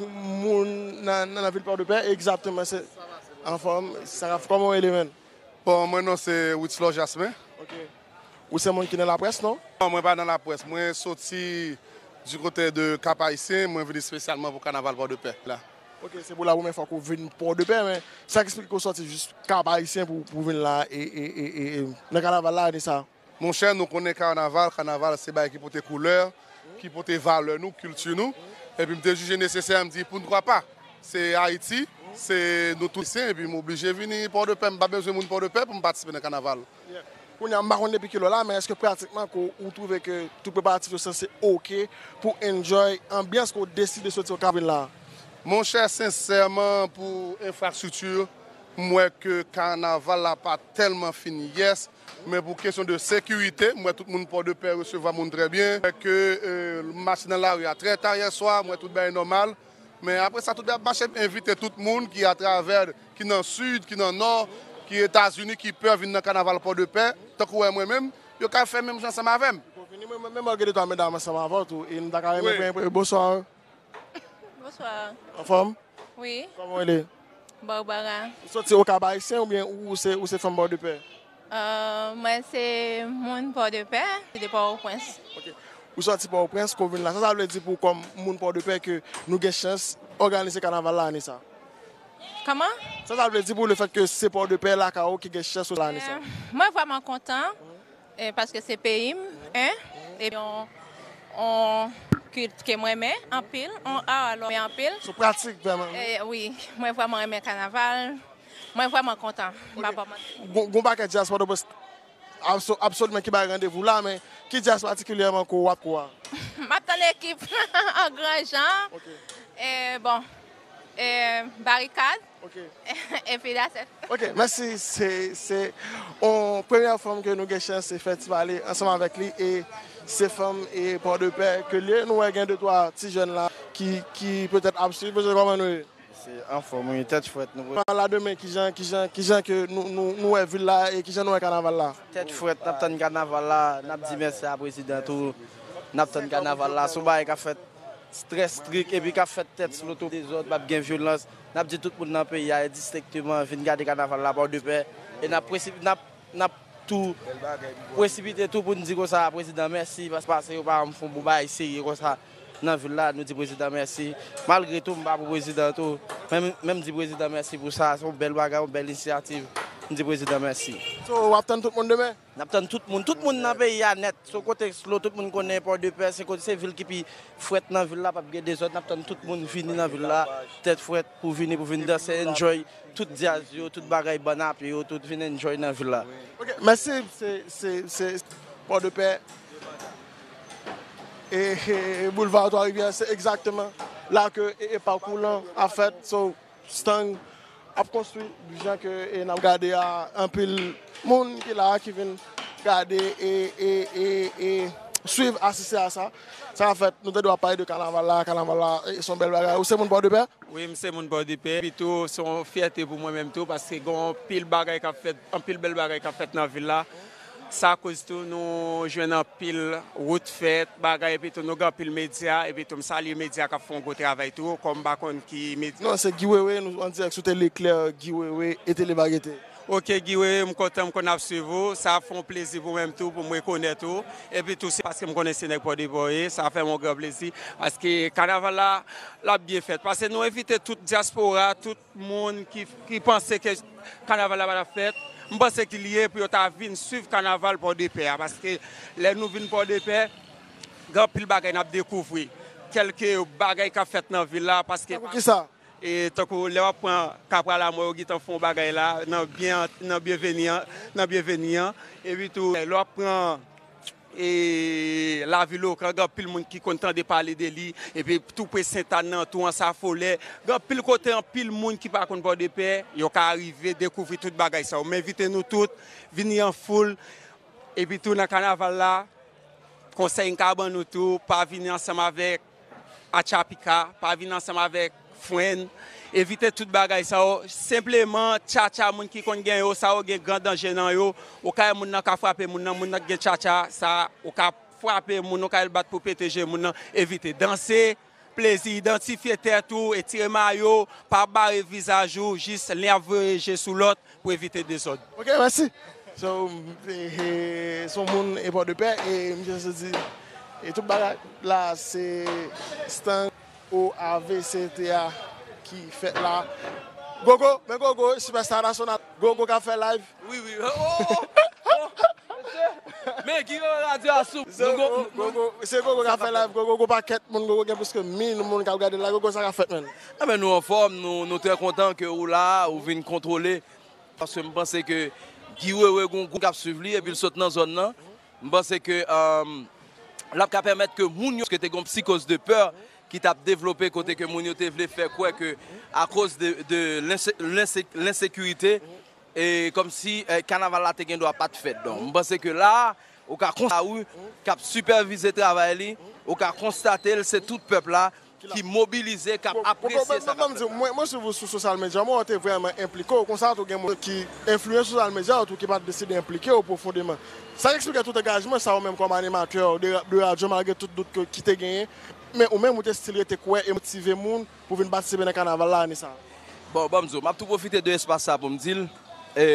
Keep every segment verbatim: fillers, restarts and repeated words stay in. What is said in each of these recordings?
moun nan, nan, nan vil Pòdepè, egzakteman, se anfòm. Sa, kòman w rele, menn? Bon, mwen non se Witslor Jasmin. Ok. Ou se moun ki nan laprès, non? Non, mwen pa nan laprès. Mwen soti du côté de Cap Haïtien, mwen vin espesyalman pou kanaval Pòdepè la. Ok, se pou la premyè fwa ke w vin Pòdepè, men sa k eksplike ke w soti jis Cap Haïtien pou, pou vin la e, e, e, e, e nan kanaval la ane sa? Monchè, nou konnen kanaval, kanaval se bagay ki pote koulè, ki pote valè nou, kilti nou. Epi m te jije nesesè, m di, poukwa pa? Se Ayiti, se nou tout Ayisyen, epi m oblije vini Pòdepè, m pa bezwen moun Pòdepè pou m patisipe nan kanaval. Yeah. Kounye a, m pa konn depi kilè w la, men èske pratikman ke w twouve ke tout preparatif yo sanse oke pou enjoy anbyans ke w deside soti w ka vin la? Monchè, sensèman, pou enfrastrikti, m wè ke kanaval la pa tèlman fin yès, men pou kesyon de sekirite, m wè tout moun Pòdepè resevwa moun trè byen, m wè ke, e, mache nan lari a trè ta yèswa, m wè tout bagay nòmal. Men apre sa, tout bagay ap mache, m envite tout moun ki atravè, ki nan Sid, ki nan Nò, ki Etazini, ki pè vin nan kanaval Pòdepè, tankou wè mwen menm, yo ka fè menm jan ansanm avè m. Pou fini, mwen menm, mwen gen de twa medam ansanm avè w tou, e nou ta ka renmen pran, bonswa. Bonswa. Anfòm? Wi. Kòman w rele? Barbara. Ou soti Okap Ayisyen oubyen ou, ou se, ou se fanm Pòdepè? Euh, mwen se moun Pòdepè, de Pòtoprens. Ok. Ou soti Pòtoprens, ke w vin la. Sa sa vle di pou w kòm moun Pòdepè ke nou gen chans òganize kanaval la ane sa? Kòman? Sa sa vle di pou w, le fèt ke se Pòdepè lakay ou ki gen chans la ane sa? Euh, mwen vrèman kontan, euh, paske se peyi m, en, epi yon, yon kilt ke mwen renmen anpil, yon art lò renmen anpil. Sou pratik vrèman. Eh, wi, mwen vrèman renmen kanaval. Mwen vrèman kontan, m pa ba w manti. Gon, gon pakèt djaz Pòtoprens abso-, absoliman ki bay randevou la, men ki djaz patikilyèman ke w ap kwa? M ap tann ekip an gran jan. Ok. E, bon, e, Barikad. Ok. Epi that's it. Ok, mèsi. Se, se yon premyè fanm ke nou gen chans fè ti pale ansanm avèk li, e se fanm e Pòdepè ke l ye. Nou wè gen de twa ti jèn la ki, ki petèt ap swiv. Mesye, kòman nou ye? Se anfòm, wi, tèt frèt nou. Pral la demen, kijan, kijan, kijan ke nou, nou, nou wè vil la e kijan nou wè kanaval la? Tèt frèt, n ap tann kanaval la, n ap di mèsi a prezidan tou. N ap tann kanaval la, se yon bagay k ap fèt trè strik epi k ap fèt tèt slo tou, dezòd, p ap gen vyolans. N ap di tout moun nan peyi a, endistrikteman, vin gade kanaval la Pòdepè. E n ap presi-, n ap n ap tou presipite tou pou n di konsa prezidan mèsi, pas-, paske yo pa janm fè yon bon bagay serye konsa nan vil la, nou di prezidan mèsi. Malgre tou, m pa pou prezidan tou, men, men m di prezidan mèsi pou sa, se yon bèl bagay, yon bèl inisyativ. M di prezidan mèsi. So, w ap tann tout moun demen? N ap tann tout moun, tout moun nan peyi a nèt. Se yon kote slo, tout moun konnen Pòdepè, se kote, se vil ki pi frèt nan vil la, p ap gen dezòd, n ap tann tout moun vini nan vil la, tèt frèt, pou vini, pou vin danse, enjoy. Tout djaz yo, tout bagay bann a pye yo, tout vin enjoy nan vil la. Ok, mèsi. Se, se, se Pòdepè e, e, e Boulevard Trois Rivières, se egzakteman la ke e, e pakou lan ap fèt. So, Stang ap konstwi, jan ke e, n ap gade a, anpil moun ki la, ki vin gade e, e, e, e swiv, asiste a sa. Sa ap fèt, nou te dwe ap pale de kanaval la, kanaval la, e, se yon bèl bagay. Ou se moun Pòdepè? Wi, m se moun Pòdepè. Epi tou, se yon fyète pou mwen menm tou, paske gen anpil bagay k ap fèt, anpil bèl bagay k ap fèt nan vil la. Sa koz tou, nou jwenn anpil wout fèt, bagay, epi tou, nou gen anpil medya, epi tou, m salye medya k ap fè yon gwo travay tou, kòm m pa konn ki medya. Non, se Guy Wewe, nou an dirèk sou Tele Klè, Guy Wewe e Tele Varyete. Ok, Guy Wewe, m kontan, m konn ap swiv ou. Sa ap fè yon plezi pou mwen menm tou, pou m rekonèt ou. Epi tou, se paske m konnen se nèg Pòdepè w ye, sa fè m yon gran plezi. Paske kanaval la, l ap byen fèt. Paske nou envite tout dyaspora, tout moun ki, ki panse ke kanaval la pa t ap fèt. M panse ki l ye pou yo ta vin swiv kanaval Pòdepè a. Paske lè nou vin Pòdepè, gen anpil bagay n ap dekouvri. Kèlke bagay k ap fèt nan vil la, paske... Tankou kisa? E tankou lè w ap pran Kapra Lamò, yo gentan fè yon bagay la, nan byen, nan Byenveni an, nan Byenveni an. Epi tou, lè w ap pran, e, lavil Okan, gen anpil moun ki konn tande pale de li. Epi tou pre Sentàn nan, tou Ansa Folè. Gen anpil kote, anpil moun ki pa konn Pòdepè, yo ka rive dekouvri tout bagay sa yo. M envite nou tout, vini an foul. Epi tou nan kanaval la, konsèy m ka ban nou tou, pa vini ansanm avèk atchapika, pa vin ansanm avèk frenn. Evite tout bagay sa yo. Senpleman, tchatcha, moun ki konn gen yo, sa yo gen gran danje nan yo. Ou ka wè moun nan ka frape moun nan, moun nan gen tchatcha, sa, ou ka frape moun, ou ka al bat pou pete je moun nan. Evite. Danse, plezi, idantifye tèt ou, etire mayo, pa bare vizaj ou, jis len ap voye je sou lòt pou evite dezòd. Ok, mèsi. So, e, e, se yon moun e Pòdepè, e misye se di, e tout bagay la, se Stang O A V C T A ki fèt la. Gogo, men Gogo, sipèsta nasyonal. Gogo k ap fè live. Wi, wi. Oh, oh, oh, oh. Men Guy Wewe radyo a sou. Se Gogo, se Gogo k ap fè live. Gogo, Gogo pakèt moun, Gogo gen plis ke mil moun k ap gade l la. Gogo, sa k ap fèt, menn? Enben, nou anfòm, nou, nou trè kontan ke ou la, ou vin kontwole. Paske m panse ke Guy Wewe gon gwoup k ap swiv li, epi l sot nan zòn nan. M panse ke, um, l ap ka pèmèt ke moun yo, paske te gon psikoz de pè ki t ap devlope kote ke moun yo te vle fè kwè ke akoz de, de lense-, lense-, lensekirite, e kòmsi, eh, kanaval la te gen dwa pa t fèt. Donk, m panse ke la, ou ka konsta wi, k ap sipèvize travay li, ou ka konstate l, se tout pèp la ki mobilize, k ap apresye sa k ap fèt la. Mwen, mwen swiv ou sou sosyal medya, mwen wè w te vrèman enplike w. Konsa tou gen moun ki enfliye sosyal medya yo tou ki pa t deside enplike yo pwofondeman. Sa k eksplike tout angajman sa ou menm kòm animatè de, de radyo, malgre tout dout ke, ki te genyen, men ou menm ou te still rete kwè e motive moun pou vin patisipe nan kanaval la ane sa a. Bon, ban m di w, m ap tou pwofite de espas sa pou m di l, e,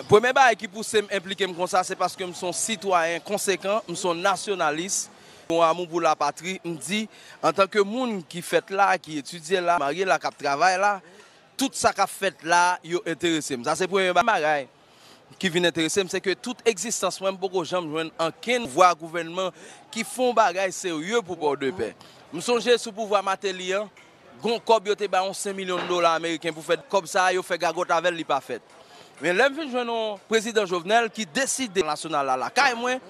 premye bagay ki pouse m enplike m konsa, se paske m se yon sitwayen konsekan, m se yon nasyonalis, yon amou pou lapatri. M di, antanke moun ki fèt la, ki etidye la, marye la, k ap travay la, tout sa k ap fèt la, yo enterese m. Sa se premye ba-, bagay ki vin enterese m, se ke tout egzistans mwen, m poko janm jwenn ankenn pouvwa gouvènman ki fè yon bagay serye pou Pòdepè. M sonje sou pouvwa Mateli an, gon kòb yo te bay yon senk milyon dola ameriken pou fè kòb sa a, yo fè gagòt avè l, li pa fèt. Men lè m vin jwenn yon prezidan Jovenel ki deside nasyonal la lakay mwen,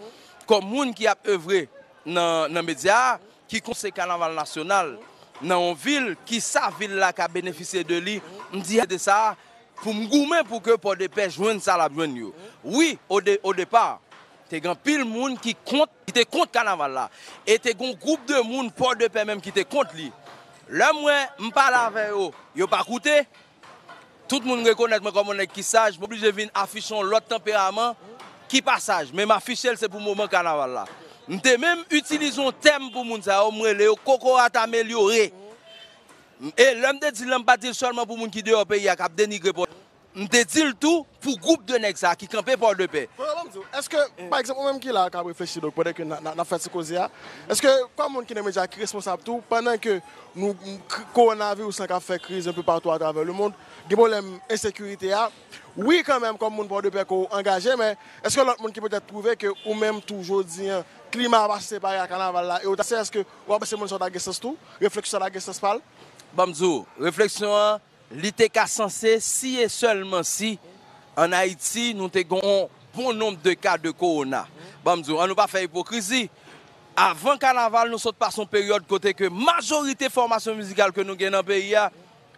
kòm moun ki ap evre nan, nan medya a, ki konseye kanaval nasyonal nan yon vil ki sa vil la ka benefisye de li, m di de sa pou m goumen pou ke Pòdepè jwenn sa l ap jwenn yo. Wi, o de-, o depa, te gen anpil moun ki kont, ki te kont kanaval la. E te gen yon gwoup de moun Pòdepè menm ki te kont li. Lè m wè m pale avè yo, yo pa koute. Tout moun rekonèt mwen kòm yon nèg ki saj, m oblije vin afiche yon lòt tanperaman ki pa saj, men m afiche l se pou moman kanaval la. M te menm itilize yon tèm pou moun sa yo, m rele yo kokorat amelyore. E lè m te di l lan, m pa t di l sèlman pou moun ki deyò peyi a k ap denigre Pò-, m te di l tou pou gwoup de nèg sa a ki kanpe Pòdepè. Kòman m di w, èske, pa egzanp, ou menm ki la k ap reflechi, donk, pandan ke n a, n a, n ap fè ti koze a, èske, kòm moun ki nan medya ki responsab tou, pandan ke nou, k-, kowonaviris lan k ap fè kriz enpe patou atravè lemonn, gen pwoblèm ensekirite a, wi, kanmenm, kòm moun Pòdepè ke w angaje, men èske lòt moun ki petèt twouve ke ou menm tou jodi an, klima a pa sanse pare a kanaval la, e w ta, se èske w pa panse moun sa yo ta gen sans tou? Refleksyon sa ta gen sans pa l? Ban m di w, refleksyon an, li te ka sanse si e sèlman si ann Ayiti nou te gen yon bon nonb de ka de kowona. Ban m di w, ann nou pa fè ipokrizi. Avan kanaval, nou sot pase yon peryòd kote ke majorite fòmasyon mizikal ke nou gen nan peyi a,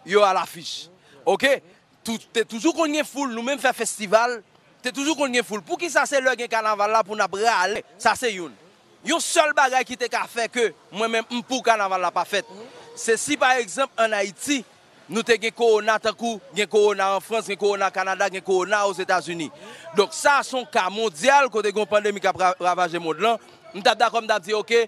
yo alafich. Oke? Tou-, te toujou konn gen foul, nou menm fè festival, te toujou konn gen foul. Poukisa se lè gen kanaval la pou n ap rale? Sa se youn. Yon sèl bagay ki te ka fè ke mwen menm m pou kanaval la pa fèt, se si pa egzanp ann Ayiti, nou te gen kowona tankou gen kowona an Frans, gen kowona Kanada, gen kowona Ozetazini. Donk sa se yon ka mondyal kote gen yon pandemi k ap ra-, ravaje mond lan, m t ap dakò, m t ap di, oke,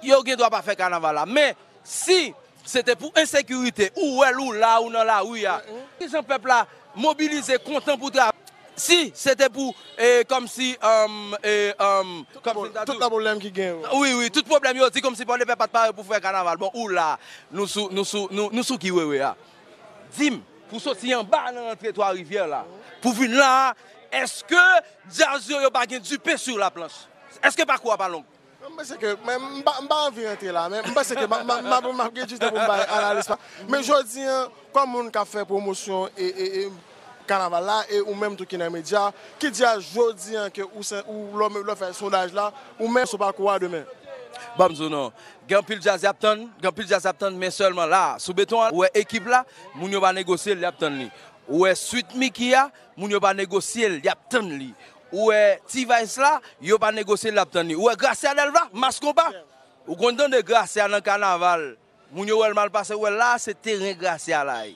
yo gen dwa pa fè kanaval la. Men, si se te pou ensekirite, ou wè l, ou la, ou nan lari a, kijan pèp la mobilize, kontan pou travay? Si se te pou, e, kòmsi, um, e, um, kòmsi m ta di w, tout pwoblèm ki gen yo. Wi, wi, tout pwoblèm yo di kòmsi Pòdepè pa t pare pou fè kanaval. Bon, ou la, nou sou, nou sou, nou, nou sou Guy Wewe a. Di m, pou soti anba nan rantre Twa Rivyè la, pou vin la a, èske djaz yo, yo pa gen du pain sur la planche? Èske pakou a pa long? M panse ke, men m pa, m pa anvi rantre la, men m panse ke m ap, m ap, m ap, m ap gen du tan pou m bay analiz pa. Men jodi an, kòm moun k ap fè pwomosyon e, e, e kanaval la, e ou menm tou ki nan medya, ki di a jodi an ke ou se, ou lè w fè sondaj la, ou menm sou pakou a demen? Ban m di w non. Gen anpil djaz y ap tann, gen anpil djaz y ap tann, men sèlman la, sou beton an, ou wè ekip la, moun yo pa negosye l, y ap tann li. Ou wè Sweet Micky a, moun yo pa negosye l, y ap tann li. Ou wè T-Vice la, yo pa negosye l, y ap tann li. Ou wè Gracia Delva, Mass Konpa. Ou konn tande Gracia nan kanaval. Moun yo wè l mal pase, ou wè l la, se teren Gracia la ye.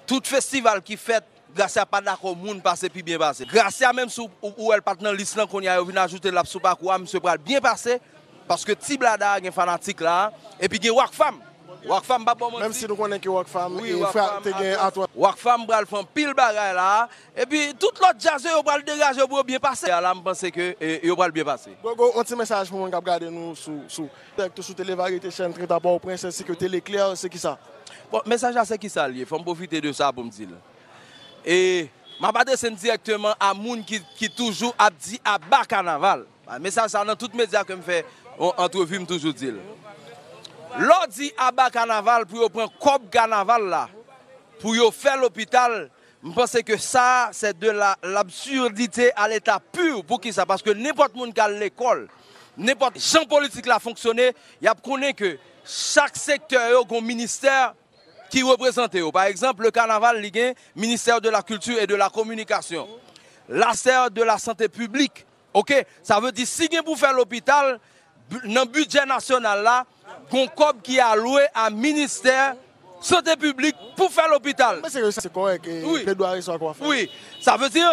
Tout festival ki fèt, Gracia pa dakò moun pase pi byen pase. Gracia menm si w, ou, ou wè l pa t nan lis lan kounye a, yo vin ajoute l, l ap sou pakou a, misye pral byen pase. Paske Ti Blada gen fanatik la, epi gen Rockfam. Rockfam pa bon manti. Menm si nou konnen ke Rockfam, wi, e, Rockfam te gen atwa. Rockfam pral fè anpil bagay la. Epi tout lòt djaz yo, yo pral degaje yo pou yo byen pase. A la, m panse ke, e, yo pral byen pase. Gogo, yon ti mesaj pou moun k ap gade nou sou, sou, dirèk sou Tele Varite, chèn trenta Pòtoprens, ensi ke Tele Klè, se ki sa? Bon, mesaj la se ki sa l ye? Fò m pwofite de sa pou m di l. E m ap adrese n dirèkteman a moun ki, ki toujou ap di aba kanaval. Mesaj sa nan tout medya ke m fè yon antrevi, m toujou di l. Lè w di aba kanaval pou yo pran kòb kanaval la, pou yo fè lopital, m panse ke sa, c'est de la, l'absurdité à l'état pur. Poukisa? Paske nenpòt moun k al lekòl, nenpòt jan politik la fonksyone, y ap konnen ke chak sektè yo gon ministè ki reprezante yo. Pa egzanp, le kanaval, li gen ministè de la kilti e de la kominikasyon, la sè de la sante piblik. Oke, sa vle di si gen pou fè lopital, bi- nan bidjè nasyonal la, gon kòb ki alwe a ministè sante piblik pou fè lopital. Mwen se ke sa se kòrèk, e, wi, plèdwari sa w ap fè. Wi, sa vle di,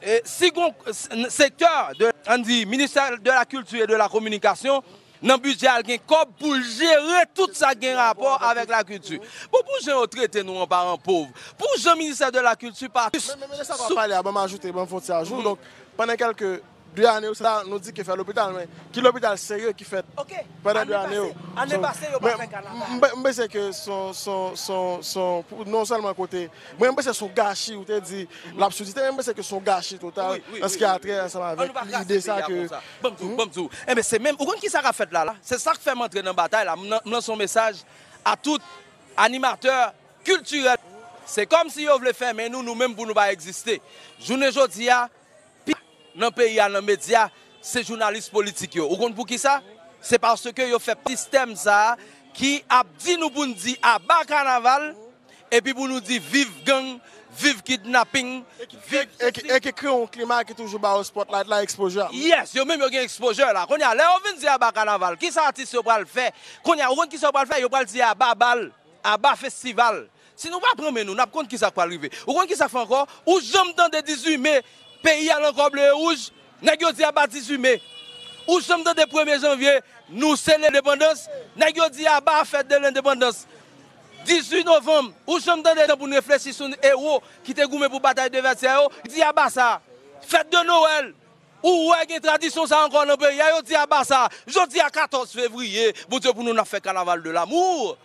e, si gon s- n- sektè de, ann di, ministè de la kilti e de la kominikasyon, nan bidjè a l gen kòb pou l jere tout sa k gen rapò avèk lakilti. Bon, pou jan yo trete nou an paran pòv, pou jan ministè de la kilti pa... Men, men, men, sa w ap pale a, ban m ajoute, ban m fè yon ti ajoute. Donk, pandan kèlke de ane, sa nou di ke fè lopital, men ki lopital serye ki fèt pandan de ane yo? Ane pase, yo pa fè kanaval. M, m, m panse ke son, son, son, son, pou, non sèlman kote, mwen, m panse son gachi, ou te di, labsurdite, men m panse ke son gachi total, wi, wi, an se ki a trè ansanm avèk lide sa ke... Ban m di w, ban m di w. Enben, se menm, ou konn ki sa k ap fèt la, la? Se sa k fè m antre nan batay la. M lan- m lanse yon mesaj a tout animatè kiltirèl. Se kòmsi yo vle fèmen nou, nou menm pou nou pa egziste. Jounen jodi a, pi nan peyi a, nan medya, se jounalis politik yo. Ou konn poukisa? Se paske yo fè sistèm sa a ki ap di nou pou n di aba kanaval, epi pou nou di viv gang, viv kidnaping, viv... E ki, e ki kreye yon klima ki toujou ba yo spotlight la, exposure. Yes, yo menm yo gen exposure la. Kounye a, lè yo vin di aba kanaval, kisa atis yo pral fè? Kounye a, ou konn kisa yo pral fè? Yo pral di aba bal, aba festival. Si nou pa pran men nou, n ap konn kisa k pral rive. Ou konn kisa k fè ankò? Ou janm tande dizuit me, peyi a nan kòb le wouj, nèg yo di aba dizuit me. Ou janm tande premye janvye, nou selebre lendepandans, nèg yo di aba fèt de lendepandans. Dizuit novanm, ou janm tande, tan pou n reflechi sou ewo ki te goumen pou batay de Vètyè yo, di aba sa. Fèt de Nowèl, ou wè gen tradisyon sa ankò nan peyi a, yo di aba sa. Jodi a katòz fevriye, Bondye pou nou, n ap fè kanaval de lamour.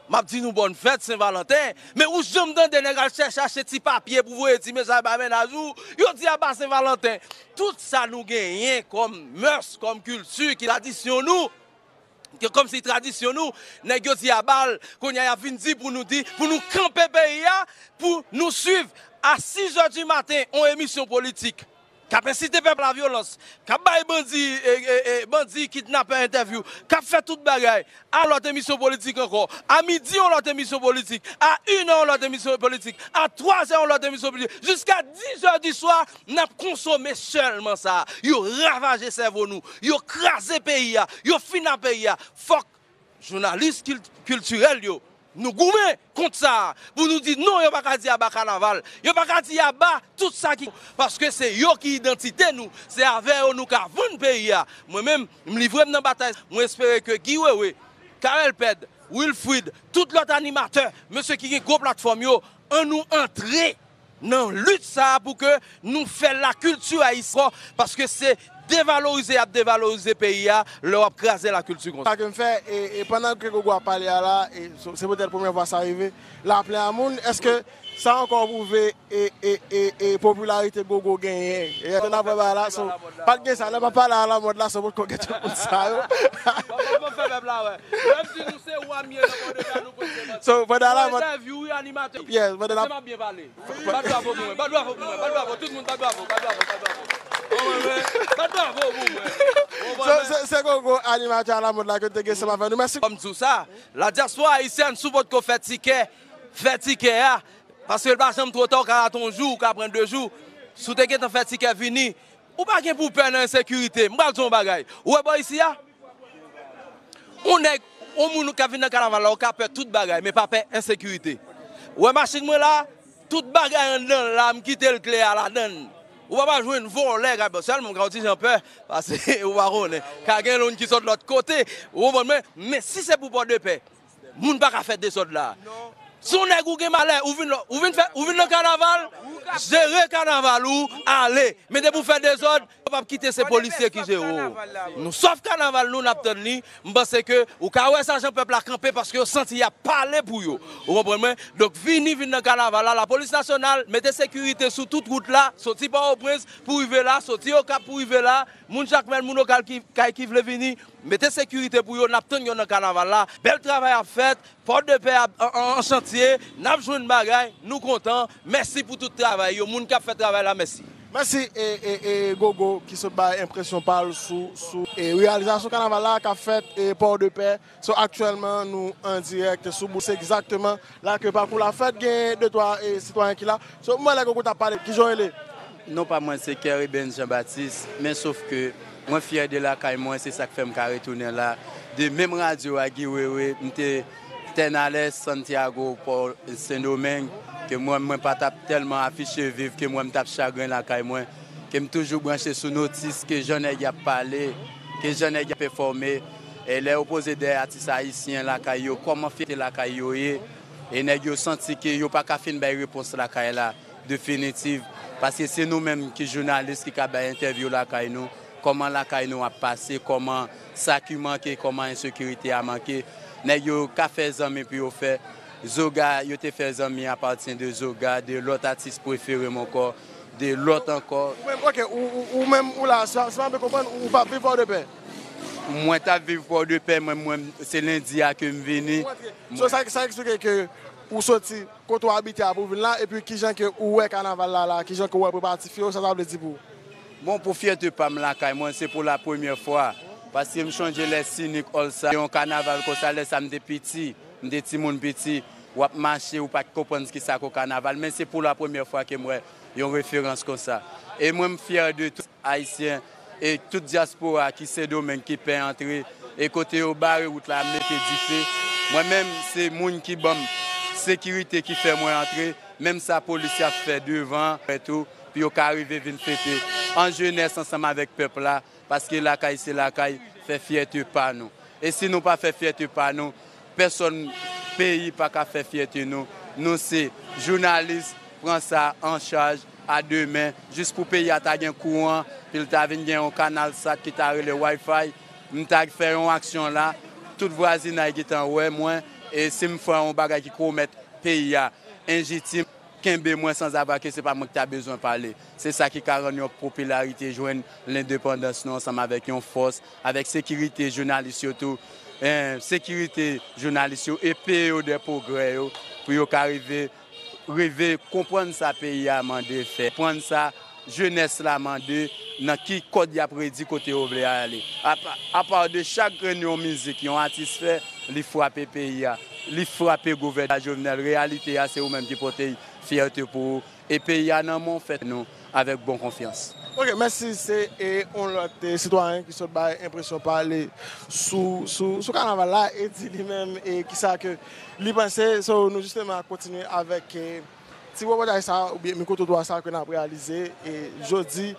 M ap di nou bòn fèt Sen Valanten, men ou janm tande nèg al chèche achte ti papye pou voye ti mesaj bay mennaj ou, yo di aba Sen Valanten. Tout sa nou genyen kòm mœurs, kòm kilti, ki tradisyon nou, ke kòmsi tradisyon nou, nèg yo di aba l, kounye a y ap vin di pou nou di, pou nou kanpe peyi a, pou nou swiv a sis è di maten yon emisyon politik k ap ensite pèp la vyolans, k ap bay bandi, e, e, e, bandi, kidnapè entèvyou, k ap fè tout bagay, a lòt emisyon politik ankò, a midi yon lòt emisyon politik, a inè yon lòt emisyon politik, a twazè yon lòt emisyon politik, jiska dis è di swa, n ap konsome sèlman sa. Yo ravaje sèvo nou, yo kraze peyi a, yo fin a peyi a. Fòk jounalis kil- kiltirèl yo, nou goumen kont sa, pou nou di non, yo pa ka di aba kanaval, yo pa ka di aba tout sa ki, paske se yo ki idantite nou, se avè yo nou ka vann peyi a. Mwen menm, m livre m nan batay. Mwen espere ke Guy Wewe, Carel Pèd, Wilfrid, tout lòt animatè, mesye ki gen gwo platfòm yo, ann nou antre nan lit sa a pou ke nou fè lakilti ayisyèn, paske se devalorize y ap devalorize peyi a lè w ap kraze lakilti konsa. Sa ke m fè, e, e pandan ke Gogo ap pale a la, e se, se petèt premyè fwa sa rive, laplè a moun, èske sa ankò pwouve e, e, e, e popilarite Gogo genyen? E, te n ap wè bagay la, so, pa t gen sa, lè m ap pale a lamòd la, so, potko gen tout moun sa yo. Bon, bon, bon, fè pèp la wè. Lè m di nou se wa m ye nan Pòdepè, nou konn se manti. So, pandan lamòd, entèvyou, wi, animatè. Yes, pandan la... Se m ap byen pale. Bat bravo pou mwen, bat bravo pou mwen, bat bravo, tout moun bat bravo, bat bravo, bat bravo. Bat bravo pou mwen. Se, se, se Gogo, animatè alamòd la ke te gen ansanm avè nou. Mèsi. Kòm di w sa, la diaspora haïtienne, si w potko fè tikè, fè tikè a. Paske l pa janm twò ta, w ka rate yon jou, w ka pran de jou. Si w te gentan fè tikè vini, ou pa gen pou pè nan ensekirite. M pral di w yon bagay. Ou wè bò isi a? Yon nèg, yon moun k ap vin nan kanaval la, ou ka pè tout bagay, men pa pè ensekirite. Ou wè machin mwen la? Tout bagay anndan l la, m kite l kle a ladan l. Ou pa pral jwenn vòlè k ap, sèlman m ka yon ti jan pè, paske ou pa konnen. Ka gen moun ki sot lòt kote, ou konprann mwen? Men si se pou Pòdepè, moun pa ka fè dezòd la. Si yon nèg ou gen malè, ou vin, ou vin fè, ou vin nan kanaval, jere kanaval ou, ale. Men depi w fè dezòd, yo p ap kite se polisye ki jere w. Nou sòf kanaval nou, n ap tann li. M panse ke ou ka wè sa jan pèp la kanpe paske yo santi y ap pale pou yo. Ou konprann mwen? Donk vini, vin nan kanaval la, lapolis nasyonal, mete sekirite sou tout wout la, soti Pòtoprens pou rive la, soti Okap pou rive la, moun Jakmèl, moun Okap ki, kay ki vle vini, mete sekirite pou yo, n ap tann yo nan kanaval la. Bèl travay ap fèt, Pòdepè ap an, an, an chantye, n ap jwenn bagay, nou kontan. Mèsi pou tout travay yo, moun k ap fè travay la, mèsi. Mèsi, e, e, e, Gogo ki sot bay enpresyon pa l sou, sou, e, reyalizasyon kanaval la k ap fèt, e, Pòdepè. So, aktyèlman, nou an dirèk sou Boulse, egzakteman la ke pakou la fèt, gen de twa, e, sitwayen ki la. So, mwen lè Gogo t ap pale, kijan w rele? Non pa mwen se Keriben Jean Baptiste, men sof ke mwen fyè de lakay mwen, se sa k fè m ka retounen la. De menm radyo a Guy Wewe, m te Tènalè, Santiago, Pò Sendomeng, ke mwen, mwen pa t ap tèlman afiche viv, ke mwen m t ap chagren lakay mwen, ke m toujou branche sou notis, ke jan nèg y ap pale, ke jan nèg y ap pèfòme. E lè yo poze dèyè atis ayisyen lakay yo, kòman fyète lakay yo ye, e nèg yo santi ke yo pa ka fin bay repons lakay la definitif, paske se nou menm ki jounalis ki ka bay entèvyou lakay nou, kòman lakay nou ap pase, kòman sa ki manke, kòman ensekirite a manke. Nèg yo ka fè zanmi pou yo fè. Zoga, yo te fè zanmi apatyen de Zoga, de lòt atis prefere m ankò, de lòt ankò. Ou menm, ok, ou, ou, ou menm, ou la, sa, sa m konprann, ou pa viv Pòdepè? Mwen t ap viv Pòdepè, mwen, mwen, se lendi a ke m vini. Ou antre. So, sa, sa eksplike ke ou soti kote w abite a pou w vin la, epi kijan ke ou wè kanaval la, la, kijan ke w wè preparatif yo, sa sa vle di pou ou? Bon, pou fyète pa m lakay mwen, se pou la premyè fwa, paske m chonje lè Sinik All Star, yon kanaval konsa, lè sa m te piti, m te timoun piti, w ap mache, ou pa t konprann kisa k yon kanaval, men se pou la premyè fwa ke m wè yon referans konsa. E mwen, m fyè de tout Ayisyen e tout dyaspora ki Sendomeng ki pè antre, e kote yo bare wout la, mete dife. Mwen menm, se moun ki ban m sekirite ki fè mwen antre. Menm sa polis y ap fè devan, fè tou, pou yo ka rive vin fete an jenès ansanm avèk pèp la, paske lakay se lakay, fè fyète pa nou. E si nou pa fè fyète pa nou, pèsòn peyi pa ka fè fyète nou. Nou se jounalis, pran sa an chaj a demen, jis pou peyi a ta gen kouran, pou l ta vin gen yon kanal sat ki ta rele Wi-Fi. M ta fè yon aksyon la, tout vwazinay gentan wè mwen, e si m fè yon bagay ki komèt peyi a enjistis, kenbe mwen sanzava ke se pa mwen ki ta bezwen pale. Se sa ki ka rann yon popilarite jwenn lendepandans nou ansanm avèk yon fòs, avèk sekirite jounalis yo tou, en, sekirite jounalis yo e peye yo de pwogrè yo pou yo ka rive, rive konprann sa peyi a mande fè, konprann sa jenès la mande, nan ki kòd y ap redi kote yo vle ale. Apa, apa de chak grenn yon mizik yon atis fè, li frape peyi a, li frape gouvènman Jovenel. Reyalite a, se ou menm ki pote l, fyète pou ou. E peyi a nan men w, fèt nou avèk bon konfyans. Ok, mèsi. Se, e, yon lòt, e, sitwayen ki sot bay enpresyon pa li sou, sou, sou kanaval la e di li menm, e, kisa ke li panse. So, nou jisteman ap kontinye avèk, e, ti repòtaj sa, oubyen mikwo twotwa sa ke n ap reyalize, e, jodi,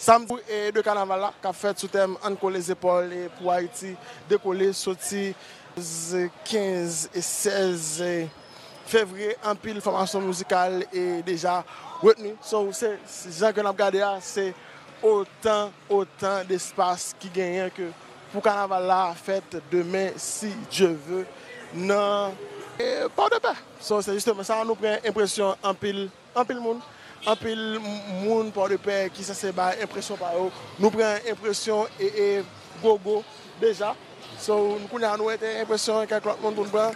samdi, e, de kanaval la, k ap fèt sou tèm Ann kole zepòl, e, pou Ayiti dekole, soti kenz e sèz fevriye, anpil fòmasyon mizikal e deja retni. So, se, se jan ke n ap gade a, se otan, otan despas ki genyen ke pou kanaval la fèt demen, si Dye ve, nan, e, Pòdepè. So, se jisteman sa, nou pran enpresyon anpil anpil moun, anpil moun Pòdepè ki sanse bay enpresyon pa yo. Nou pran enpresyon e, e Gogo deja. So, nou kounye a nou rete enpresyon kèk lòt moun pou n pran.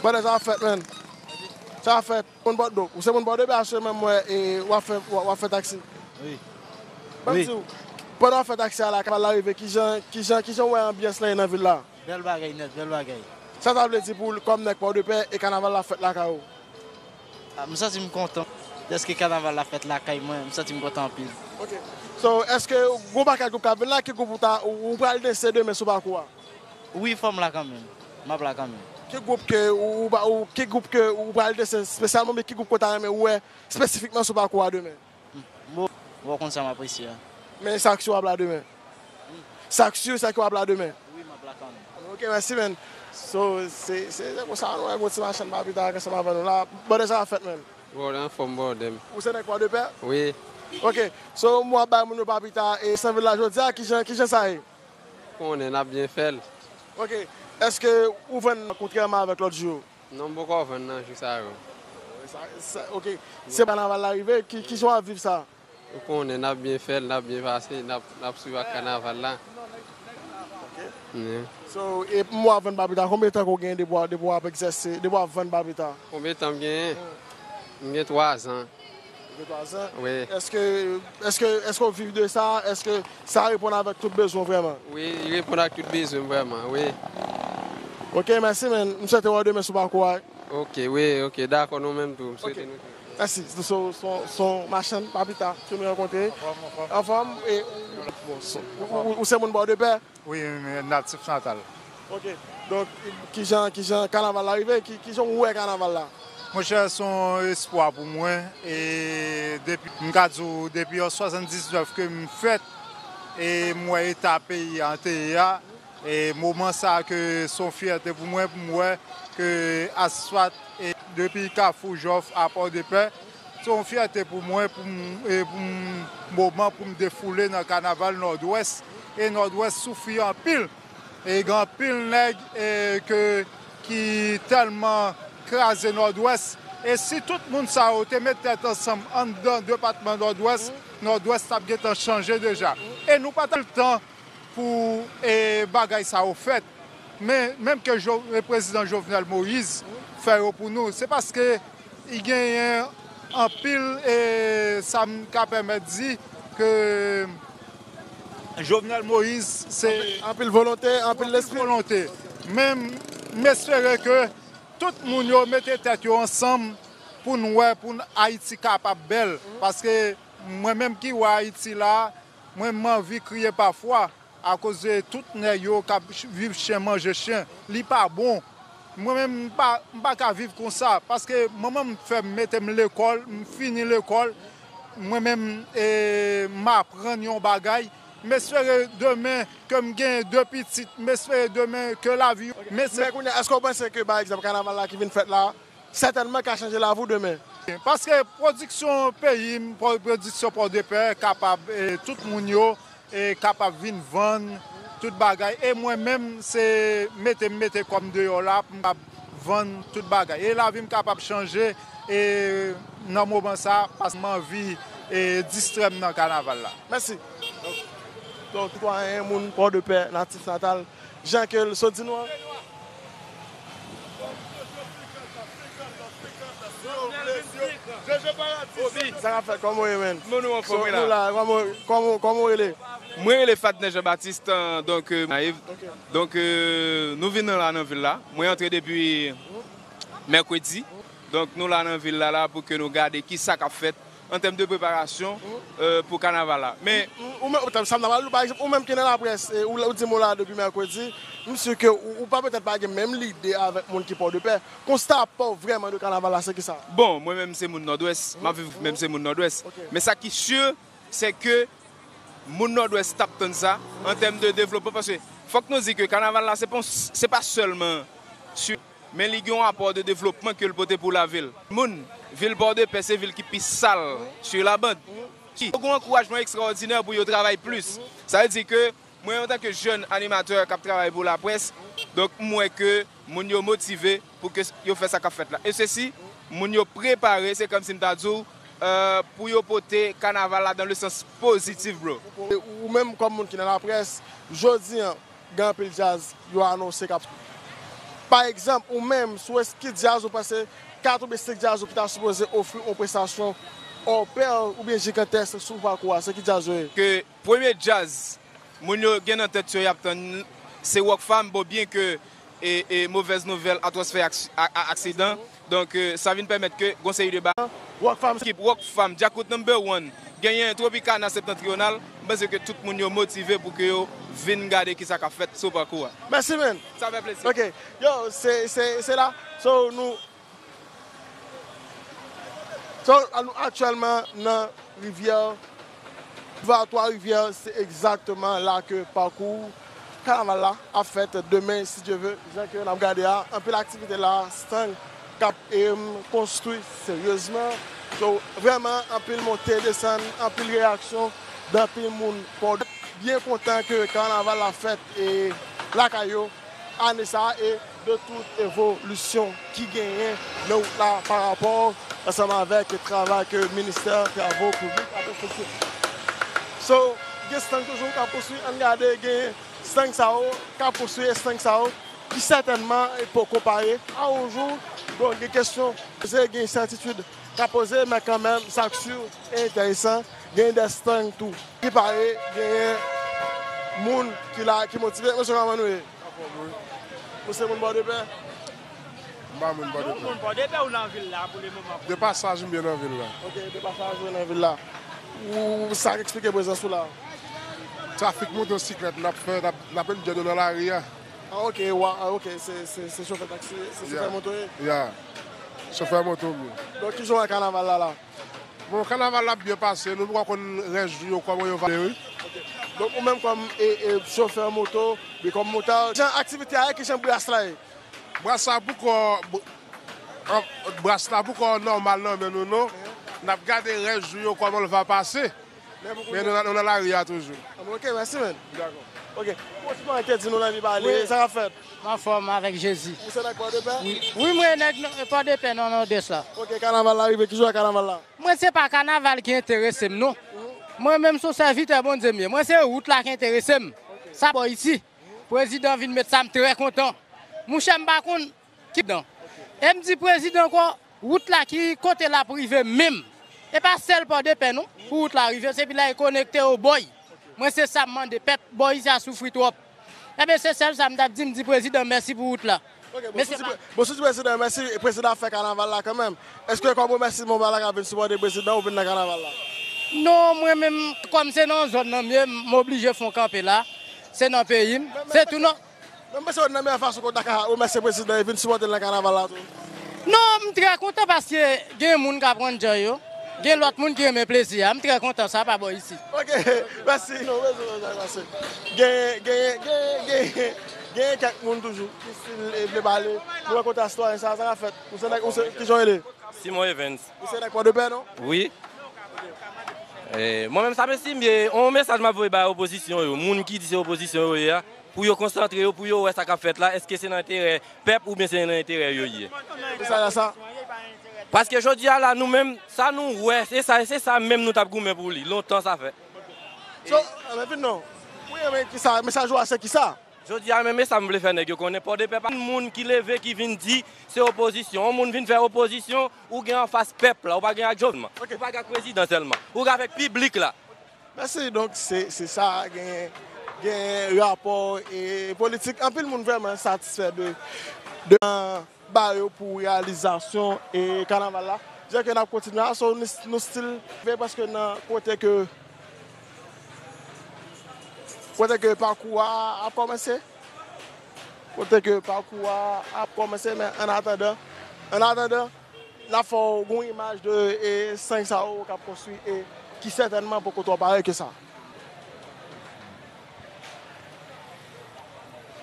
Pandan sa ap fèt, menn. Sa ap fèt. Moun Pòdepè, ou se moun Pòdepè, achte menm wè, e w ap fè, w ap fè taksi. Wi. Ban m di w, pandan w ap fè taksi a la, kanaval la rive, kijan, kijan, kijan w wè anbyans lan ye nan vil la? Bèl bagay nèt, bèl bagay. Sa sa vle di pou w kòm nèg Pòdepè e kanaval la fèt lakay ou? Ah, m santi m kontan dèske kanaval la fèt lakay mwen, m santi m kontan anpil. Ok. So, èske gon pakèt gwoup k ap vin la, ki gwoup ou ta, ou, ou pral danse demen sou pakou a? Wi, fò m la kanmenm. M ap la kanmenm. Ki gwoup ke ou, ou, ou, ki gwoup ke ou pral danse espesyalman, oubyen ki gwoup ke w ta renmen wè espesifikman sou pakou a demen? Bon, Ou konn sa m apresye a. Men sa k si w ap la demen. Sa k si, sa k w ap la demen. Wi, m ap la kanmenm. Ok, mèsi, men. So, se se se konsa nou wè yon ti machann papita k ansanm avè nou la. Bòdè, sa k ap fèt, men. Bòdè, anfòm, bòdè m. Ou se nèg Pòdepè? Wi. Ok, so, m w ap bay moun yo papita e san vil la jodi a, kijan kijan sa ye? Konnen n ap byen fè l. Ok, èske ou vann kontrèman avèk lòt jou yo? Non, m poko vann nan jou sa yo. Sa- sa- ok, se kanaval la rive, ki kijan w ap viv sa? Ou konnen n ap byen fè l, n ap byen pase, n ap n ap swiv ak kanaval la. Wi. So, e m w ap vann papita, konbyen tan ke w gen depi w ap egzèse, depi w ap vann papita? Konbyen tan m genyen? M gen twa zan. Gen twa zan. Wi. Èske èske èske w viv de sa? Èske sa reponn avèk tout bezwen w vrèman? Wi, li reponn ak tout bezwen m vrèman, wi. Ok, mèsi, men. M swete wè w demen sou pakou a. Ok, wi, ok, dakò, nou menm tou. M swete nou tou. Mèsi. Se se se se yon machann papita ke nou rankontre. Anfòm, e, bon, se- ou- ou- ou se moun Pòdepè? Wi, natif natal. Ok. Donk, kijan kijan kanaval la rive? Ki- Kijan ou wè kanaval la? Monchè, se yon espwa pou mwen. E depi, m ka di w, depi an swasanndiznèf ke m fèt, e m wè eta peyi a te ye a, e moman sa a ke se yon fyète pou mwen, pou m wè ke asfalt, e depi Kafou Jòf a Pòdepè, se yon fyète pou mwen, pou m, e pou m, moman pou m defoule nan kanaval Nòdwès. E Nòdwès soufri anpil. E gen anpil nèg, e ke ki tèlman kraze Nòdwès. E si tout moun sa yo te met tèt ansanm anndan depatman Nòdwès, Nòdwès t ap gentan chanje deja. E nou pa t ap gen tan pou, e, bagay sa yo fèt. Men, menm ke Jo- e, prezidan Jovenel Moïse fè yo pou nou, se paske li genyen anpil, e, sa m ka pèmèt di ke Jovenel Moïse se Anpil volonte, anpil lespri. Volonte. Men m espere ke tout moun yo mete tèt yo ansanm pou n wè, pou n Ayiti kapab bèl. Paske mwen menm ki wè Ayiti la, mwen m anvi kriye pafwa akoz de tout nèg yo k ap ch- viv chen manje chen. Li pa bon. Mwen menm m pa, m pa ka viv konsa. Paske manman m fè m mete m lekòl, m fini lekòl. Mwen menm, e, m aprann yon bagay. M espere demen ke m gen de pitit. M espere demen ke lavi. M espere Men kounye a, èske w panse ke, pa egzanp, kanaval la ki vin fèt la, sètènman ka chanje lavi w demen? Paske pwodiksyon peyi m, pwodiksyon Pòdepè kapab, e, tout moun yo, e, kapab vin vann tout bagay. E mwen menm, se mete m mete kò m deyò la pou m kab vann tout bagay. E lavi m kapab chanje, e, nan moman sa, paske m anvi, e, distrè m nan kanaval la. Mèsi. Donk, sitwayen, moun Pòdepè, natif natal, jan ke l sot di nou an. Sa k ap fèt, kòman w ye, men? Bon, nou anfòm, wi, Nou la, kòman kòman w rele? Mwen rele Fadner Jean Baptiste, euh, donk, euh, Mayiv. Donk, euh, nou vin nan la nan vil la. Mwen antre depi mèkredi. Donk, nou la nan vil la, la pou ke nou gade ki sa k ap fèt an tèm de preparasyon, euh, pou kanaval la. Men Ou menm, sa m ta pral di w, pa egzanp, ou menm ki nan laprès, e, ou, ou di m ou la depi mèkredi, m si ke ou, ou pa petèt pa gen menm lide avèk moun ki Pòdepè. Konsta pa w vrèman de kanaval la, se ki sa? Bon, mwen menm se moun Nòdwès, m ap viv menm se moun Nòdwès. Men sa ki si, se ke moun Nòdwès t ap tann sa an tèm de devlopman, paske fòk nou di ke kanaval la se pa, se pa sèlman si, men li gen yon apò de devlopman ke l pote pou lavil. Moun, vil Pòdepè se vil ki pi sal sur la bande. Ki gen yon ankourajman ekstraòdinè pou yo travay plis. Sa vle di ke mwen, antanke jèn animatè k ap travay pou laprès, donk, m wè ke moun yo motive pou ke yo fè sa k ap fèt la. E sesi, moun yo prepare, se kòmsi m ta di w, euh, pou yo pote kanaval la dans le sens positif, bro. Ou menm, kòm moun ki nan laprès, jodi an, gen anpil djaz yo anonse k ap. Pa egzanp, ou menm, sou es-, ki djaz ou panse, kat oubyen senk djaz ou ki ta sipoze ofri yon prestasyon hors pair oubyen jigantèsk sou pakou a, se ki djaz yo ye? Ke premye djaz moun yo gen nan tèt yo y ap tann se Rockfam, bon, byen ke e, e movèz nouvèl, Atwòs fè aks- a- a- aksidan. Donk, euh, sa vin pèmèt ke gon seri de ba- Rockfam. Ekip Rockfam, Djakout number one, genyen Tropicana Septentrional, m panse ke tout moun yo motive pou ke yo vin gade kisa k ap fèt sou pakou a. Mèsi, men. Sa fè plezi. Ok. Yo, se, se, se la. So, nou. So, nou aktyèlman nan rivyè Boulevard Trois Rivières, se egzakteman la ke pakou kanaval la ap fèt demen, si Dye ve. Jan ke n ap gade a, anpil aktivite la, stand k ap, em, konstwi seryezman. So, vrèman, anpil monte, desann, anpil reyaksyon, anpil moun. Pòdpè byen kontan ke kanaval la fèt e lakay yo ane sa a e de tout evolisyon ki genyen nan wout la pa rapò ansanm avèk travay ke ministè travo piblik ap efektye. So, gen stand toujou k ap konstwi, ann gade, gen stand sa yo k ap konstwi e stand sa yo ki sètènman poko pare. A yon jou, bon, gen kesyon poze, gen sètitid k ap poze, men kanmenm, sa k si e enteresan, gen de stand tou ki pare, gen moun ki la, ki motive. Mesye, kòman nou ye? Anfòm, wi. Ou se moun Pòdepè? M pa moun Pòdepè. Ou moun Pòdepè ou nan vil la pou le moman? De pasaj, m byen nan vil la. Ok, de pasaj ou nan vil la. Ou sa k eksplike prezans ou la? Trafik motosiklèt n ap fè, n ap, n ap enjoy nou nan lari a. Ah, ok, wa, ah, ok, se, se, se chofè taksi, se chofè moto ye? Ya. Chofè moto m ye. Donk, kijan w wè kanaval la la? Bon, kanaval la ap byen pase, nou poko konn rès jou yo kòman yo va ale, wi. Ok. Donk, ou menm kòm, e, e, chofè moto, bi kòm motard, kijan aktivite a ye, kijan bras la ye? Bras la poko, bras la poko nòmal nan men nou, non. N ap gade rès jou yo kòman l va pase. Men nou nan, nou nan lari a toujou. Ah, ok, mèsi, man. Dakò. Ok. Bon, si mwen te di nou anvi pale, wi, sa k ap fèt? M anfòm avèk Jezi. Ou se nèg Pòdepè? Wi, wi, mwen nèg Pòdepè nan Nòdès la. Ok, kanaval la rive, ki jou a kanaval la? Mwen se pa kanaval ki enterese m, non. Mwen menm se yon sèvitè Bondye m ye. Mwen se wout la ki enterese m. Sa bò isi. Prezidan vin met sa, m trè kontan. Mouchè, m pa konn ki dan. E m di prezidan ankò, wout la ki kote l ap rive menm. E pa sèl Pòdepè non, pou wout la rive, se pi la e konekte o bòy. Mwen se sa m mande, pèp bò isi a soufri twòp. Ebyen se sèl sa m t ap di, m di prezidan mèsi pou wout la. Ok, bon, si w di pre-, bon, si w di prezidan mèsi, prezidan ap fè kanaval la kanmenm. Èske kòm remèsiman w pa ta ka vin sipòte prezidan ou vin nan kanaval la? Non, mwen menm, kòm se nan zòn nan m ye, m oblije fè yon kanpe la. Se nan peyi m. Se tou non. Men m panse youn nan meyè fason ke w ta ka remèsye prezidan e vin sipòte l nan kanaval la tou. Non, m trè kontan paske gen moun k ap enjoy yo. Gen lòt moun ki renmen plezi a. M trè kontan sa pa bò isi. Ok, mèsi. Non, mèsi, mèsi, mèsi. Gen, gen, gen, gen, gen kèk moun toujou ki still, e, vle pale. Nou wè kote a sitwayen sa, sa k ap fèt? Ou se nèg, ou se, kijan w rele? Simon Evans. Ou se nèg Pòdepè, non? Wi. E, mwen menm sa m estime, yon mesaj m ap voye bay opozisyon yo, moun ki di se opozisyon yo ye a, pou yo konsantre yo, pou yo wè sa k ap fèt la, èske se nan enterè pèp oubyen se nan enterè yo ye. Mesaj la sa? Paske jodi a la, nou menm, sa nou wè, se sa, se sa menm nou t ap goumen pou li, lontan sa fè. So, men vin non. Wi, men kisa, mesaj ou a se kisa? Jodi a menm, e sa m vle fè nèg yo konnen, Pòdepè pa moun ki leve, ki vin di se opozisyon. Yon moun vin fè opozisyon, ou gen anfas pèp la, ou pa gen ak Jovenel. Ok. Ou pa gen ak prezidan sèlman. Ou gen avèk piblik la. Mèsi. Donk, se, se sa, gen, gen rapò e politik. Anpil moun vrèman satisfè de, de ba yo pou reyalizasyon e kanaval la. Jan ke n ap kontinye a, so nou, nou still rive prèske nan kote ke, kote ke pakou a ap kòmanse. Kote ke pakou a ap kòmanse, men an atandan, an atandan, n ap fè w gon imaj de, e, senk sa yo k ap konstwi e ki sètènman poko twò pare ke sa.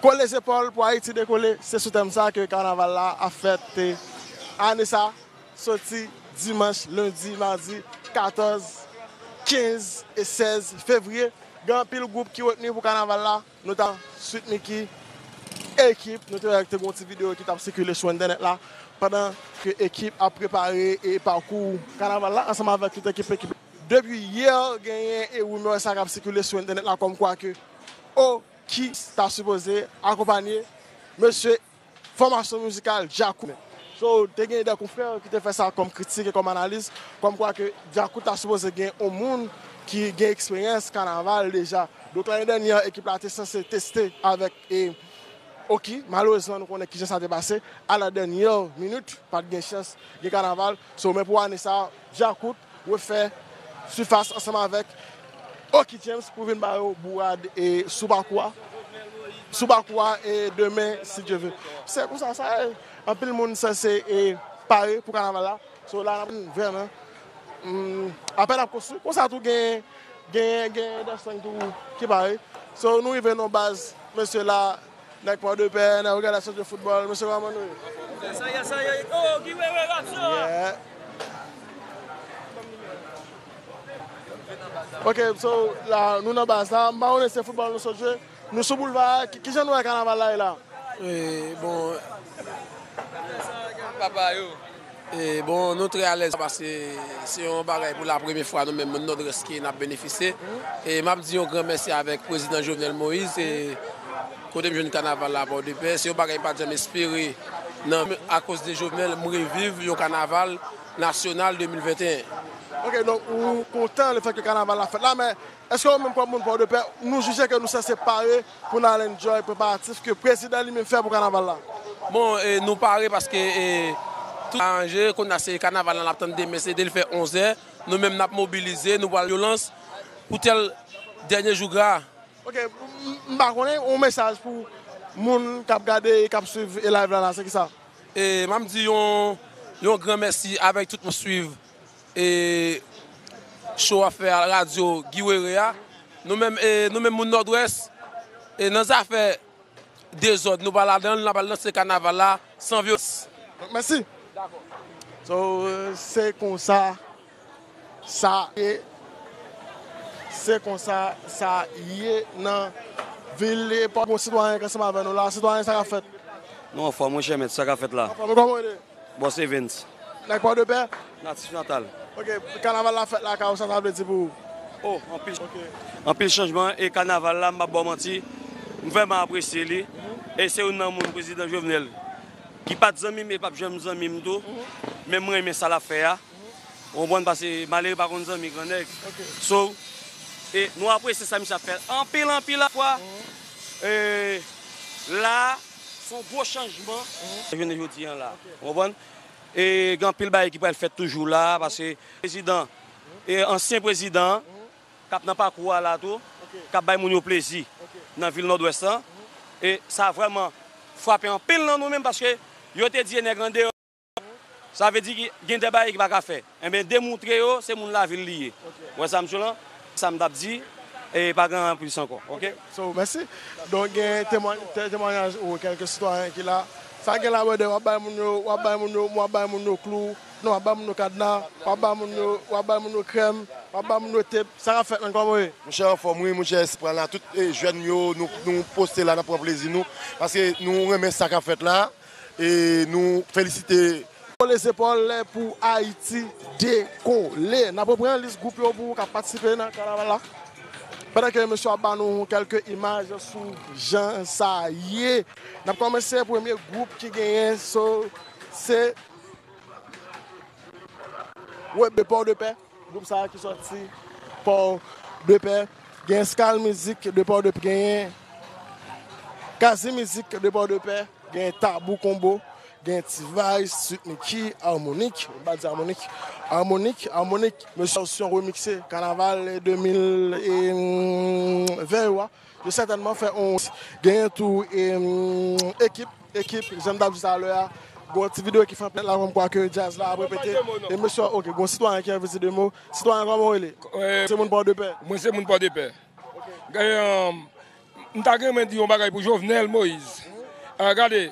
Kole zepòl pou Ayiti dekole, se sou tèm sa ke kanaval la ap fèt, e, ane sa, soti dimanch, lendi, madi, katòz, kenz e sèz fevriye. Gen anpil gwoup ki retni pou kanaval la, notamman Sweet Micky, Ekip, nou te wè te gen yon ti videyo ki t ap sikile sou entènèt la, pandan ke Ekip ap prepare e pakou kanaval la ansanm avèk tout ekip, ekip. Depi yè, genyen e rimè sa k ap sikile sou entènèt la kòmkwa ke Oki ta sipoze akonpanye mesye fòmasyon mizikal Djakout. So, te gen de konfrè ki te fè sa kòm kritik e kòm analiz, kòmkwa ke Djakout ta sipoze gen yon moun ki gen eksperyans kanaval deja. Donk, lane dènyè, Ekip la te sanse teste avèk, e, Oki. Malerezman, nou konnen kijan sa te pase. A la dènyè minit, pa t gen chans gen kanaval. So, men pou ane sa, Djakout refè sifas ansanm avèk Oki James pou vin ba yo bourad e sou pakou a. Sou pakou a e demen, si Dye ve. Se konsa sa ye. Anpil moun sanse e pare pou kanaval la. So la, n ap vrèman, mm, apèn ap konstwi. Konsa tou gen Genyen, genyen Dèstan tou ki pare. So, nou rive nan baz, mesye la, nèg Pòdepè, nèg òganizasyon de foutbòl, mesye kòman nou ye? Sa ye, sa ye. Oh, Guy Wewe, rapso. Yeah. Ok, so, la, nou nan baz la, m pa konnen se foutbòl nou sot jwe. Nou sou boulva a, ki, kijan nou wè kanaval la ye la? E, bon, papa yo. E, bon, nou trè alèz paske se yon bagay pou la premye fwa nou menm moun Nòdwès ki n ap benefisye. E m ap di yon gran mèsi avèk prezidan Jovenel Moïse e kote m jwenn kanaval la Pòdepè. Se yon bagay m pa t janm espere nan akoz de Jovenel m reviv yon kanaval nasyonal de mil venteyen. Ok, donk ou kontan lefètke kanaval la fèt la, men èske ou menm kòm moun Pòdepè, nou jije ke nou sanse pare pou n al enjoy preparatif ke prezidan li menm fè pou kanaval la? Bon, e, nou pare paske e, tout aranje, kounye a se kanaval la n ap tann demen, se de l fè onz è, nou menm n ap mobilize, nou pral vyolans pou tèl dènye jou gra. Ok, m, m pa konnen, yon mesaj pou moun k ap gade e k ap swiv e live la, la, se kisa? E m ap di yon, yon gran mèsi avèk tout moun swiv e show ap fè a radyo Guy Wewe a. Nou menm, e, nou menm moun Nòdwès, e nan zafè dezòd, nou pa ladan l, n ap al lanse kanaval la san vyolans. Donk, mèsi. So, se konsa sa ye. Se konsa sa ye nan vil Pòdepè. Gon sitwayen k ansanm avè nou la. Sitwayen, sa k ap fèt? Nou anfòm, monchè mèt, sa k ap fèt la? Anfòm, kòman w rele? Bòs Evens. Nèg Pòdepè? Natif natal. Ok, kanaval la fèt lakay ou, sa sa vle di pou ou? Oh, anpil, anpil chanjman e kanaval la, m p ap ba w manti, m vrèman apresye li. E se youn nan moun prezidan Jovenel ki pa t zanmi m e p ap janm zanmi m tou. Men m renmen sa l ap fè a. Ou konprann, paske malere pa konn zanmi grannèg. So, e nou apresye sa misye ap fè anpil, anpil fwa. E la, se yon gwo chanjman. Jounen jodi a la. Ou konprann? E gen anpil bagay ki pral fèt toujou la, paske prezidan, e ansyen prezidan, k ap nan pakou a la tou, k ap bay moun yo plezi nan vil Nòdwès lan. E sa vrèman frape anpil nan nou menm, paske yo te di e nèg andeyò. Sa vle di ki gen de bagay ki pa ka fè. Enben, demoutre yo, se moun lavil li ye. Ou wè sa m di w lan? Sa m t ap di, e pa gen anyen plis ankò, ok? So, mèsi. Donk, gen temwa-, te-, temwayaj ou kèlke sitwayen ki la. Sa gen la, brother, w ap bay moun yo, w ap bay moun yo, w ap bay moun yo klou, non, w ap bay moun yo kadna, w ap bay moun yo, w ap bay moun yo krèm, w ap bay moun yo tep. Sa k ap fèt, menn, kòman w ye? Monchè, anfòm, wi, monchè, espwa la, tout, e, jèn yo, nou, nou poste la, n ap pran plezi nou, paske nou renmen sa k ap fèt la. E nou felisite. Kole zepòl pou Ayiti dekole. N ap reprann lis gwoup yo pou w ka patisipe nan kanaval la. Pandan ke mesye ap ba nou kèlke imaj sou jan sa ye. N ap kòmanse premye gwoup ki genyen, so, se Web de Pòdepè. Gwoup sa a ki sòti Pòdepè, gen Skal Mizik de Pòdepè, genyen Kazi Mizik de Pòdepè, gen Tabou Konbo, gen T-Vice, Sweet Mickey, Harmonik, m pa di Harmonik, Harmonik, Harmonik, mesye se yon remikse kanaval de mil ven yo a. Yo sètènman fè on, genyen tou, e, ekip, ekip, jan m t ap di talè a, gon ti videyo ki fè anpil la, kòm kwa ke djaz la ap repete. E mesye, ok, gon sitwayen ki anvi di de mo. Sitwayen, kòman w rele? Se moun Pòdepè? Mwen se moun Pòdepè. Gen, um, m ta renmen di yon bagay pou Jovenel Moïse. Ah, gade,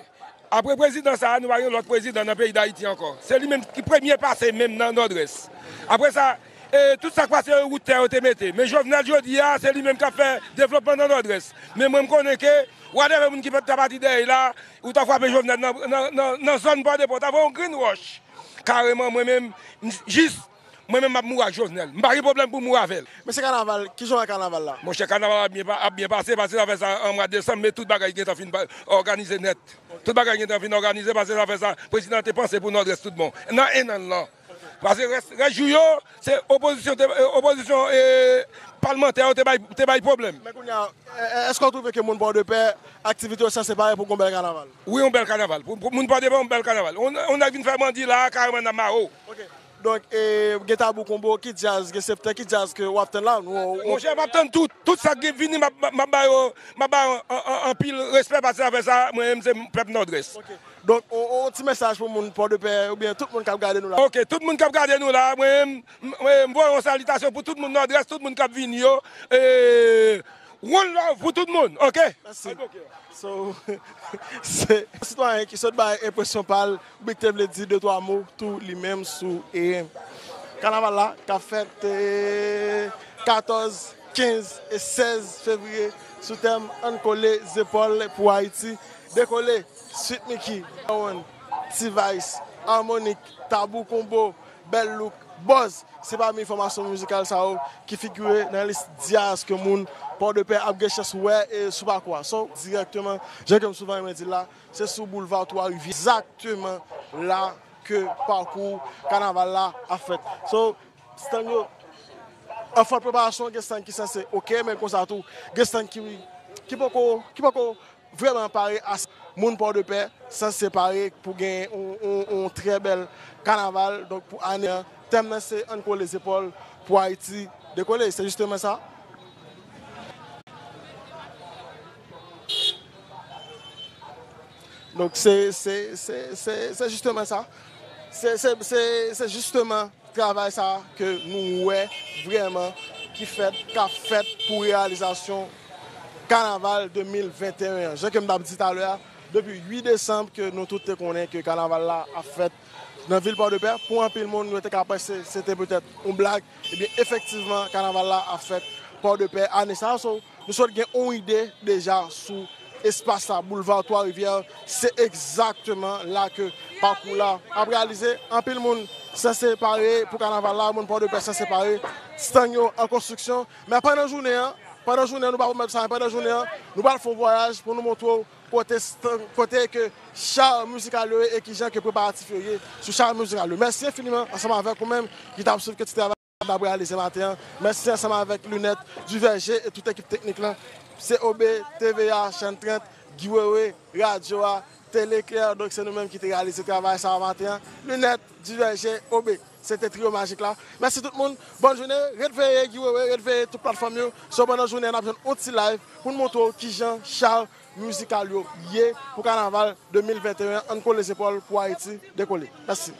apre prezidan sa a, nou pa gen lòt prezidan nan peyi Dayiti ankò. Se li menm ki premye pase menm nan Nòdwès. Apre sa, e, tout sa k pase yo, wout tè yo te mete. Men Jovenel jodi a, se li menm k ap fè devlopman nan Nòdwès. Men mwen, m konnen ke whatever moun ki ta pati dèyè la, ou ta frape Jovenel nan, nan, nan, nan zòn Pòdepè, ou ta voye yon grenn wòch. Kareman, mwen menm, m, jis Mwen menm, m ap mouri ak Jovenel. M pa gen pwoblèm pou m mouri avè l. Mesye kanaval, kijan w wè kanaval la? Monchè, kanaval la ap byen pa-, ap byen pase, paske zafè sa an mwa desanm, men tout bagay gentan fin pa-, òganize nèt. Tout bagay gentan fin òganize, paske zafè sa, prezidan te panse pou Nòdwès tout bon. Nan en an lan. Paske rès, rès jou yo, se opozisyon te, e, opozisyon, e, palmantè yo te bay, te bay pwoblèm. Men kounye a, e, e, èske w twouve ke moun Pòdepè, aktivite yo sanse pare pou gon bèl kanaval? Wi, yon bèl kanaval. Pou, pou moun Pòdepè, yon bèl kanaval. On, on nèg vin fè bandi la, kareman n ap mare w. Ok. Donk, e, gen Tabou Konbo, ki djaz, gen Septen, ki djaz ke w ap tann la? Nou, Monchè, m ap tann tout. Tout sa k vini, m ap m ap ba yo, m ap ba yo an- an- anpil respè, paske afè sa, mwen menm se pèp Nòdwès. Donk, on, on ti mesaj pou moun Pòdepè oubyen tout moun k ap gade nou la. Ok, tout moun k ap gade nou la, mwen, m- mwen, m voye yon salitasyon pou tout moun Nòdwès, tout moun k ap vini yo. E, one love pou tout moun, ok? Mèsi. So, se sitwayen ki sot bay enpresyon pa l, oubyen ki te vle di de twa mo tou li menm sou e, kanaval la k ap fèt e, katòz, kenz e sèz fevriye sou tèm Ann kole zepòl pou Ayiti dekole. Sweet Micky, Awan, T-Vice, Harmonic, Tabou Konbo, Bèl Look, Buzz, se pami fòmasyon mizikal sa yo ki figire nan lis djaz ke moun Pòdepè ap gen chans wè e sou pakou a. So, dirèkteman, jan ke m souvan renmen di l la, se sou boulva Twa Rivyè egzakteman la ke pakou kanaval la ap fèt. So, stand yo an fòt preparasyon, gen stand ki sanse oke, men konsa tou, gen stand ki, ki poko, ki poko vrèman pare a sa. Moun Pòdepè sanse pare pou gen yon, yon, yon trè bèl kanaval. Donk, pou ane an, tèm nan se Ann kole zepòl pou Ayiti dekole. Se jisteman sa. Donk, se, se, se, se, se jisteman sa. Se, se, se, se jisteman travay sa ke nou wè vrèman ki fèt, k ap fèt pou reyalizasyon kanaval de mil venteyen an. Jan ke m t ap di talè a, depi uit desanm ke nou tout te konnen ke kanaval la ap fèt nan vil Pòdepè. Pou anpil moun, yo te ka panse se te petèt yon blag. Ebyen, efektivman, kanaval la ap fèt Pòdepè ane sa a. So, nou sot gen yon ide deja sou espas la, boulva Twa Rivyè, se egzakteman la ke pakou la ap reyalize. Anpil moun sanse pare pou kanaval la, moun Pòdepè sanse pare, stand yo an konstriksyon. Men pandan jounen an, pandan jounen an, nou pa pwomèt sa, men pandan jounen an, nou pral fè yon vwayaj pou nou montre w kote stand, kote ke cha mizikal yo ye e kijan ke preparatif yo ye sou cha mizikal yo. Mèsi enfiniman ansanm avèk ou menm ki t ap swiv ke ti travay n ap reyalize maten an. Mèsi ansanm avèk Linèt Divèje e tout ekip teknik lan. Se O B, T V A, Chèn trant, Guy Wewe, radyo a, Tele Klè. Donk, se nou menm ki te reyalize travay sa a maten an. Linèt Divèje, O B. Se te Triyo Majik la. Mèsi tout moun. Bòn jounen. Ret veye Guy Wewe, ret veye tout platfòm yo. So, pandan jounen an, n ap jwenn yon ti live pou n montre w kijan cha mizikal yo ye pou kanaval de mil venteyen an. Ann kole zepòl pou Ayiti dekole. Mèsi.